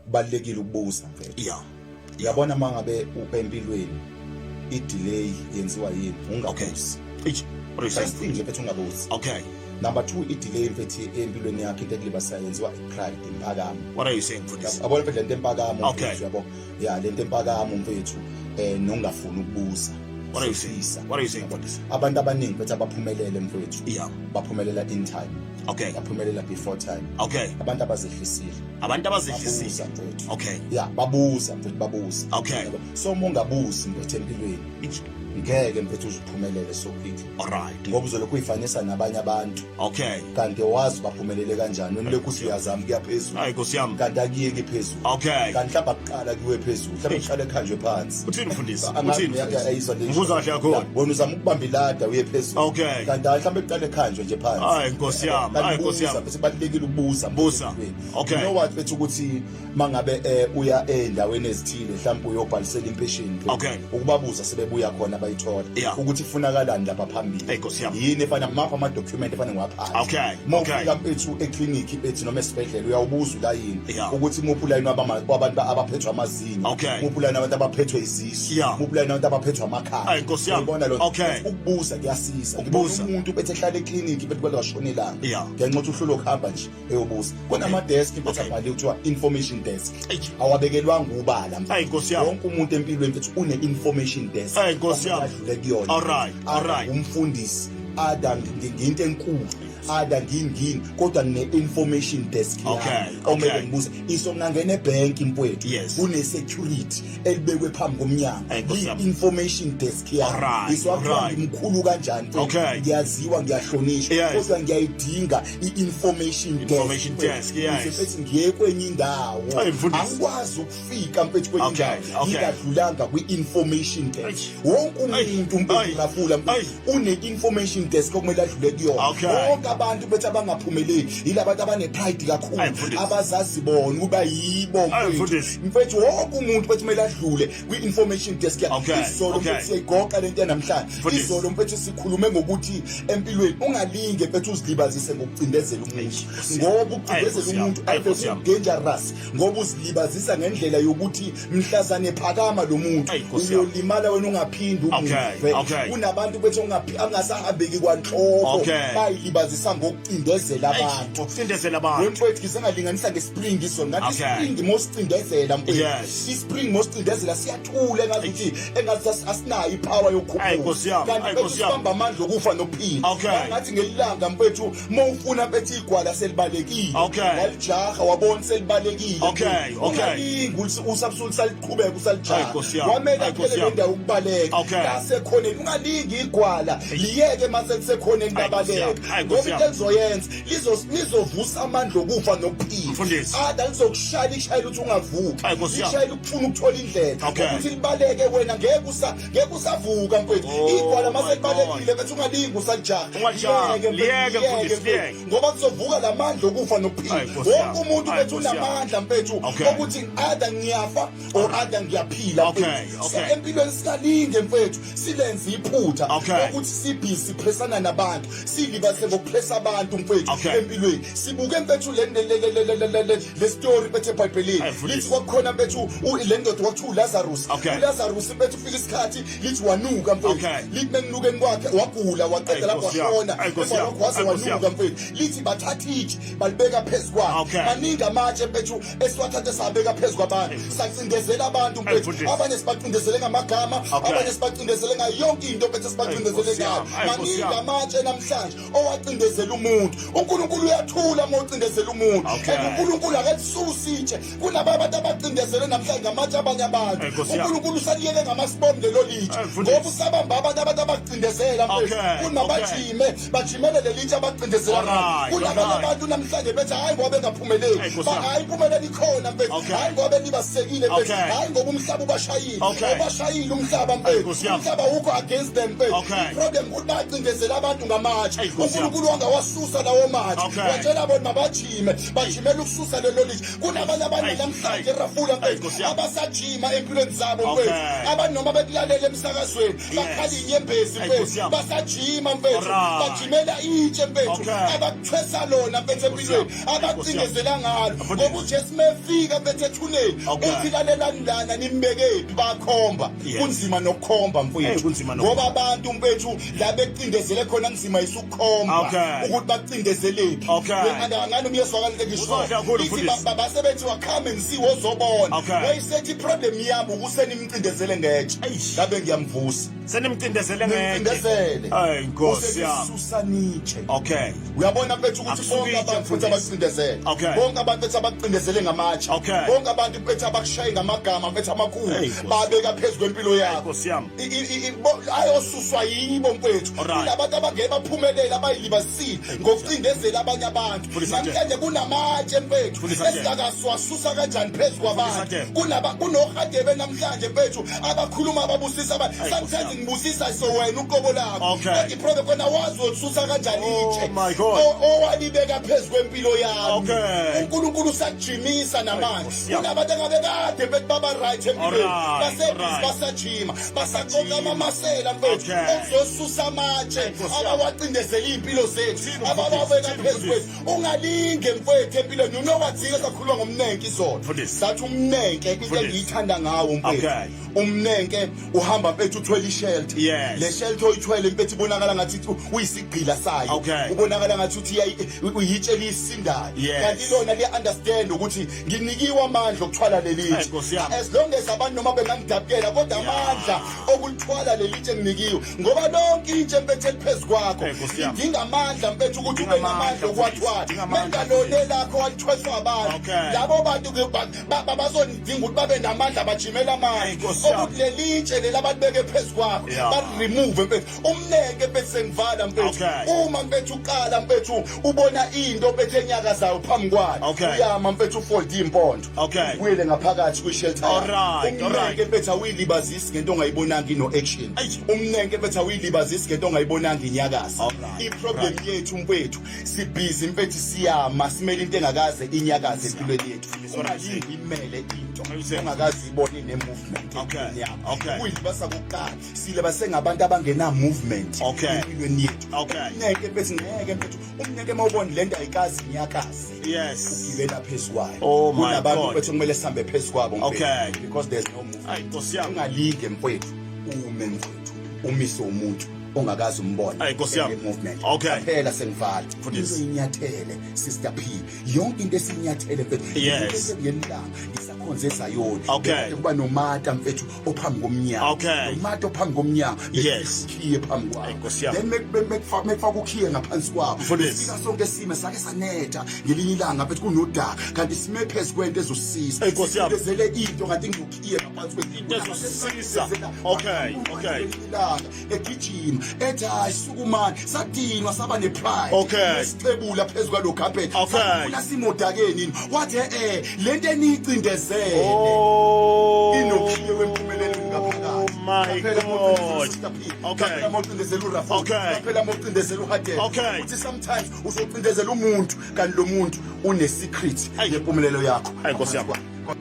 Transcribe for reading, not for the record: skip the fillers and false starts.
Kubalekile ukubuza, mfethu. Uyabona, mangabe empilweni i-delay yenziwa yini? Ungabuzi. Eish, what are you saying? First thing nje, mfethu, ungabuzi. Number 2, i-delay, mfethu, empilweni yakho, into ekulibasayo yenziwa i-pride, impakamo. What are you saying, mfundisi? Yabona, mfethu, lento empakamo, mfethu, yabo, ya, lento empakamo, mfethu, nongafuni ukubuza. What are you saying? Sifisa. What are you saying, mfundisi? Abantu abaningi, mfethu, abaphumelele, mfethu, baphumelela in time, baphumelela before time. Abantu abazehlisile. Abantu abazehlisile. Babuza, mfethu. Ya, babuza, mfethu, babuza. Yabo. So uma ungabuzi, mfethu, empilweni, ngeke, mfethu, uzuphumelele so quickly, All right. ngoba uzolokhu uyifanisa nabanye abantu, kanti wazi baphumelele kanjani. Wena lokhu uthi uyazama kuya phezulu, Hayi, Nkosi yami. kanti akuyeki phezulu. Kanti mhlawumbe akuqala kuwe phezulu, mhlawumbe kuqale kuhanjwe phansi. Uthini, mfundisi? Angazi. Uthini, mfundisi? Ayizwa le. Ngikuzwa kahle kakhulu. Ya, wena uzama ukubamba i-ladder uye phezulu, kanti hayi, mhlawumbe kuqale kuhanjwe nje phansi. Hayi, Nkosi yami. Kanti Hayi, Nkosi buza, yami. mfethu, kubalulekile ukubuza. Buza. Empilweni. Okay. You know what, mfethu, ukuthi mangabe uya endaweni ezithile, mhlawumbe uyobhalisela impesheni, mfethu, ukubabuza sebebuya khona bayithola ukuthi ifunakalani lapha phambili. Hey, Nkosi yami. Yini efana mapha ama-document efana ngiwaphathe. Uma ufika, mfethu, ekliniki, mfethu, noma esibhedlela, uyawubuza ulayini ukuthi muphi ulayini wabantu abaphethwe amazinyo, muphi ulayini wabantu abaphethwe izisu, muphi ulayini wabantu abaphethwe amakhala. Ay, Nkosi yami. Uyabona lo ukubuza kuyasiza. Ukubuza. Ngibona umuntu bethe ehlala ekliniki, bethi kwale washona ilanga ngenxa yokuthi uhlulwe ukuhamba nje eyobuza. Kunama-desk, mfethu, abhaliwe kuthiwa information desk. Awabekelwanga ubala, mfethu. Ay, Nkosi yami. Wonke umuntu empilweni, mfethu, une-information desk Ay, Nkosi yami. okumele adlule kuyona. All right. Umfundisi ada ngiyinto enkulu, ada ngingini, kodwa ngine-information desk yami omele ngibuze iso. Ngingangena ebhenki, mfowethu, kune-security elibekwe phambi komnyango, Ay, Nkosi yami. i-information desk yami. Iswakuthiwa ngimkhulu kanjani, mfowethu, ngiyaziwa, ngiyahlonishwa, kodwa ngiyayidinga i-information desk, Information mfowethu. desk, yes. Ukuze, mfethu, ngiye kwenye indawo. Ay, mfundisi. Angikwazi ukufika, mfethu, kwenye indawo ngingadlulanga kwi-information desk. Wonke umuntu, mfethu, ngafula, mfethu, une-information desk okumele adlule kuyona. Bonke abantu bethi abangaphumeleli yila bantu abane-pride kakhulu, Ay, mfundisi. abazazi bona ukuba yibo, Ay, mfethu. mfundisi. Mfethu, wonke umuntu, mfethu, kumele adlule kwi-information desk yakhe. Izolo, mfethu, siyayigoqa lento yanamhlanje. Mfundisi. Izolo, mfethu, sikhulume ngokuthi empilweni ungalinge, mfethu, uzilibazise ngokucindezela umuntu, ngoba ukucindezela Nkosi yami. umuntu Ay, Nkosi yami. dangerous, ngoba uzilibazisa ngendlela yokuthi mhlazane phakama lo muntu, Ay, Nkosi yami. uyolimala wena, ungaphindi umuve. Kunabantu bethu angasahambeki kwanhloko, bayilibazisa ngokucindezela abantu. Ngokucindezela abantu. Wemfowethu, ngize ngalinganisa nge-spring izolo, ngathi i-spring mosicindezela, mfowethu, i-spring mosicindezela siyathula, engazuthi engathi asinayo i-power Ay, Nkosi yami. yokukhuphuka, kanti Ay, mfethu, Nkosi yami. sibamba amandla okufa nokuphila. Ngathi ngelilanga, mfethu, mawufuna, mfethu, igwala selibalekile, walijaha, wabona selibalekile, mfethu. Ungalingi usaliqhubeka Ay, usalijaha. Nkosi yami. Wamele Ay, Nkosi aphele le yami. ndawo ukubaleka lasekhoneni. Ungalingi igwala liyeke mase lisekhoneni, Ay, Nkosi babaleka, yami. Ay, Nkosi ngoba into yami. elizoyenza lizovusa amandla okufa nokuphila. Mfundisi. Ada lizokushayela, likushayela ukuthi ungavuki, Ay, Nkosi yami. likushayela ukufuna ukuthola indlela ukuthi libaleke. Wena ngeke usavuka, mfethu. Oh, Igwala my mase libalekile, mfethu, ungalingi usalijaha. Ungalijahi. Liyeke, mfethu, Liyeke, liyeke, mfundisi, mfethu. liyeke. Ngoba kuzovuka lamandla okufa nokuphila. Ay, Nkosi Wonke yami. umuntu, Ay, mfethu, Nkosi yami. unamandla, mfethu, ukuthi either ngiyafa or either ngiyaphila, mfethu. So empilweni singalinge, mfethu, silenze iphutha ukuthi si-busy pressana nabantu, silibase ngokupressa abantu, mfethu. Empilweni sibuke, mfethu, le story, mfethu, eBhayibhelini. Ay, mfundisi. Lithi kwakukhona, mfethu, le ndoda kwakuthiwa uLazarus. uLazarus, mfethu, ufika isikhathi, lithi wanuka, mfethu. Lithi menginukeni kwakhe wagula, waqeda Ay, lapho Nkosi yami. washona. Ay, Nkosi Emva yami. lokho waze Ay, Nkosi wanuka, yami. mfethu. Lithi bathatha itshe balibeka phezu kwakhe. Maningi amatshe, mfethu, esiwathathe sabeka phezu kwabantu, sacindezela abantu, Ay, mfethu. mfundisi. Abanye sibacindezele ngamagama, abanye sibacindezele ngayo yonke into, mfethu, esibacindezele Nkosi ngayo. yami. Ay, Nkosi Maningi yami. amatshe namhlanje owacindezela umuntu. uNkulunkulu uyathula uma ucindezela umuntu. And uNkulunkulu akalisusi itshe. Kunaba abantu abacindezele namhlanje ngamatshe abanye abantu. Ay, Nkosi yami. uNkulunkulu usaliyeke ngamasibombe lelo litshe, Ay, mfundisi. ngoba usabamba abantu abacindezela, mfethu. Kunabajime bajimele leli litshe abacindezela ngalo. Kunabanye abantu namhlanje bethi hayi ngoba bengaphumeleli. Ay, Nkosi yami. Hayi, impumelelo ikhona, mfethu. Hayi ngoba belibasekile, mfethu. Hayi ngoba umhlaba ubashayile. Ubashayile umhlaba, Ay, mfethu. Nkosi yami. Umhlaba awukho against them, mfethu. Problem ukuthi bacindezela abantu ngamatshe. Ay, Nkosi yami. uNkulunkulu Wangawasusa lawo matshe. Okay. Watshela bona mabajime, bajimela ukususa lelo litshe. Kunabanye abantu Ayi, namhlanje ayi. Rafula Ayi, mfethu Nkosi yami. abasajima empilweni zabo Okay. mfethu. Abanoma bekulalela emsakazweni bakhala inyembezi Ayi, Nkosi mfethu. yami. Basajima mfethu. Alright. Bajimela itshe mfethu Okay. abakuthwesa lona mfethu empilweni yami. abacindezela ngalo. Mfundisi. Ngoba uJesu mefika mfethu ethuneni Okay. uthi lalelani lana nimbekephi bakhomba. Yes. Kunzima nokukhomba Hey, mfethu. kunzima nokukhomba. Ngoba abantu mfethu la bekucindezele khona kunzima isukukhomba Okay. ukuthi bakucindezelephi. Okay. Ngani umyesu wakalente ngisho. Uzodla kakhulu, Ithi mfundisi. basebethi wa come and see wozobona. Okay. Wayesethi problem yami ukusenimcindezele ngetshe. Eish. Ngabe ngiyamvusa. Senimcindezele ngetshe. Nimcindezele. Ay Nkosi yami. Usesusa nitshe. Okay. Uyabona mfethu ukuthi Akusuke bonke itshe, abantu futhi mfundisi. abakucindezele. Okay. Bonke abantu futhi abakucindezele ngamatshe. Okay. Bonke abantu mfethu abakushaye ngamagama mfethu amakhulu Hey, Nkosi. babeka phezu kwempilo yakho. Nkosi yami. Ayosuswa yibo mfethu. Alright. Kunabantu abangeke baphumelele abayilibazisile ngokucindezela abanye abantu. Mfundisi Atshele. Namhlanje kunamatshe mfethu Mfundisi Atshele. esingakasiwasusa kanjani phezu kwabantu. Atshele. Kunaba kunohadebe namhlanje mfethu abakhuluma ababusisa abantu. Hey, Nkosi Sometimes yami. ngibusisa so wena uqobo lakho. Okay. Kodwa iprobe khona wazi ususa kanjani Oh itshe. my God. Owalibeka phezu kwempilo yami. Okay. uNkulunkulu usakujimisa namanje. Nkosi yami. Kunabantu engabe kade bethi baba right empilweni. Alright, Basebhizi alright. basajima, basaqoqa amamasela mfethu Okay. okuzosusa amatshe Nkosi yami. abawacindezela iy'mpilo zethu Thini abawabeka mfundisi, phezu thini kwethu. Ungalinge mfethu empilweni. Unowathike sakhuluma ngomnenke izolo. Mfundisi. Sathi umnenke into Mfundisi. engiyithanda ngawo mfethu. Okay. Umnenke uhamba mfethu uthwele ishelter. Yes. Le shelter oyithwele mfethu ibonakala ngathi uyisigqila sayo. Okay. Ubonakala ngathi uthi uyitshe liyisindayo. Yes. Kanti lona liya understand ukuthi nginikiwe amandla okuthwala leli Hey, tshe. Nkosi yami. As long as abantu noma bengangidabukela kodwa amandla okulithwala leli tshe nginikiwe ngoba lonke itshe mfethu eliphezu kwakho Hey, Nkosi yami. lidinga amandla mfethu ukuthi ube Lidinga namandla amandla, okuwathwala. lidinga amandla, Mengalona lakho walithweswa abantu. Okay. Labo bantu ke bazonidinga ukuthi babe namandla bajimele amandla. Hey, Nkosi yami. Ukuthi leli tshe leli abalibeke phezu kwakho Yeah. balimove mfethu. Umneke mfethu sengivala mfethu. Okay. Uma mfethu uqala mfethu ubona into mfethu enyakazayo phambi kwayo. Okay. Uyama mfethu ufold impondo. Okay. Ubuyele ngaphakathi kwi-shelter. Alright, Umneke alright. mfethu awuyilibazisi ngento ongayibonanga ino action. Eish. Umnenke mfethu awuyilibazisi ngento ongayibonanga inyakaza. Alright, I-problem yethu mfethu sibhizi mfethu siyama simele into engakaze inyakaze empilweni yethu. what I'm saying. Ungalingi imele into I'm saying. ongakaze uyibone ine-movement Okay, empilweni yakho. okay. Kuyilibasa kokuqala sileba sengabantu abangena movement Okay. empilweni yethu. Okay. Umnenke mfethu ngeke mfethu umnenke mawubona lento ayikazi inyakaze. Yes. Ugibela phezu kwayo. Oh my Kunabantu God. mfethu kumele sihambe phezu kwabo mfethu. Okay. Because there's no movement. Ay Nkosi yami. Ungalinge mfethu ume mfethu umise umuntu ongakaze umbone. Ay, Nkosi yami. ene movement. Okay. Phela sengivala. Mfundisi. Into inyathele Sister P. Yonke into esinyathele mfethu. Yes. Ngelanga ngisakhonze eZayoni. Okay. Bekade kuba nomata mfethu ophambi komnyango. Okay. Nomata ophambi komnyango. Yes. Ukhiye phambi kwawo. Ay, Nkosi yami. Then mekufaka ukhiye ngaphansi kwawo. Mfundisi. Sifika sonke sime sake sanetha ngelinye ilanga mfethu kunodaka kanti sime phezu kwento ezosisiza. Ay, Nkosi yami. Sicindezele into kanti ngokhiye ngaphansi kwento. Into ezosisiza. Okay, okay. Ilanga egijima ethi hayi sukumani sadinwa saba nepride. Okay. Sicebula phezu kwalo carpet. Okay. Safuna simodakeni yini. Wathi lento eniyicindezele. Oh. Inokhiye wempumelelo ngaphakathi. My Qaphela uma ucindezela God. uSister P. Okay. Qaphela uma ucindezela uRafu. Okay. Qaphela uma ucindezela uHadebe. Okay. Uthi sometimes uzocindezela umuntu kanti lo muntu une secret Ayi. yempumelelo yakho. Ayi, Nkosi yami.